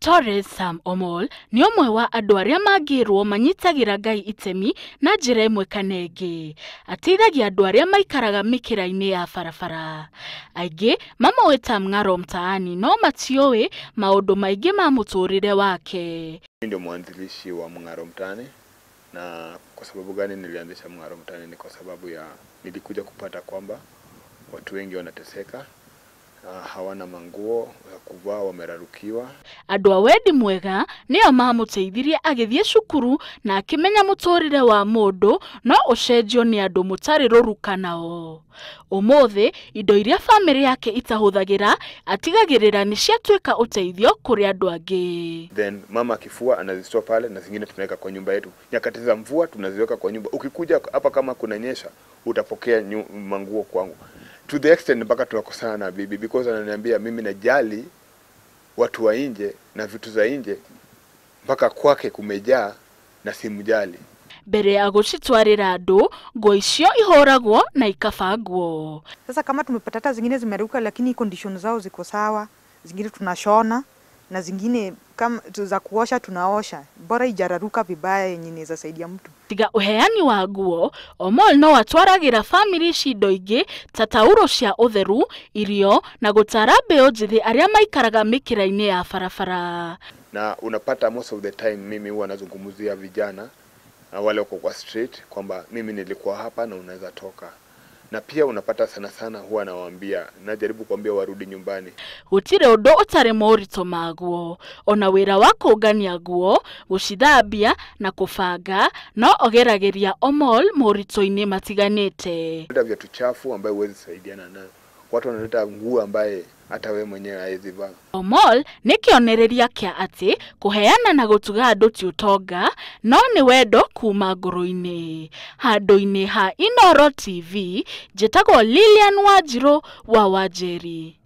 Torres Sam Omol nĩ ũmwe wa andũ arĩa mangĩrwo manyitagĩra Ngai itemi na njĩra ĩmwe kana ĩngĩ. Ateithagia andũ arĩa maikaraga mĩkĩra-inĩ ya barabara. Aingĩ mamũĩ ta Mng'aro Mtaani no matiũĩ maũndũ maingĩ ma mũtũrĩre wake. Mimi ndio mwanzilishi wa Mng'aro Mtaani, na kwa sababu gani nilianzisha Mng'aro Mtaani? Ni kwa sababu ya nilikuja kupata kwamba watu wengi wanateseka, hawana manguo ya kuvaa, wamerarukiwa. Andũ a wendi mwega nĩo mamũteithirie agĩthiĩ cukuru na akĩmenya mũtũrĩre wa mũndũ no ũcenjio nĩ andũ mũtarĩ rũruka nao. Ũmũthĩ indo iria bamĩrĩ yake itahũthagĩra atigagĩrĩra nĩ ciatuĩka ũteithio kũrĩ andũ angĩ. Then mama akifua anazitoa pale na zingine tunaweka kwa nyumba yetu. Nyakati za mvua tunaziweka kwa nyumba. Ukikuja hapa kama kunanyesha utapokea manguo kwangu. To the extent mpaka tunakosana na bibi because ananiambia mimi najali watu wa nje na vitu za nje mpaka kwake kumejaa na simjali. Mbere ya gũcitwarĩra andũ, nguo icio ihũragwo na ikabangwo. Sasa kama tumepata hata zingine zimeruka lakini condition zao ziko sawa, zingine tunashona na zingine kama za kuosha tunaosha, bora ijararuka vibaya yenye inaweza saidia mtu. Tiga uheani wa nguo, Omol no atwaragĩra bamĩrĩ ici indo ingĩ ta tauro cia ũtheru, irio na gũtara mbeũ njĩthĩ arĩa maikaraga mĩkĩra-inĩ ya barabara. Na unapata most of the time mimi huwa nazungumzia vijana na wale wako kwa street kwamba mimi nilikuwa hapa na unaweza toka. Na pia unapata sana sana huwa nawaambia, najaribu kuambia warudi nyumbani. Gũtirĩ ũndũ ũtarĩ moritũ maguo. Ona wĩra wa kũngania nguo, gũcithambia na kũbanga no ogeragĩria Omol moritũ-inĩ matiganĩte. Leta viatu chafu ambaye huwezi saidiana nayo. Watu wanaleta nguo ambaye hata wewe mwenyewe haiwezi vaa. Omol nĩ kĩonereria kĩa atĩ kũheana na gũtuga andũ ti ũtonga no nĩ wendo kuma ngoro-inĩ. Handũ-inĩ ha Inooro TV, njĩtagwo Lilian Wanjirũ wa Wanjeri.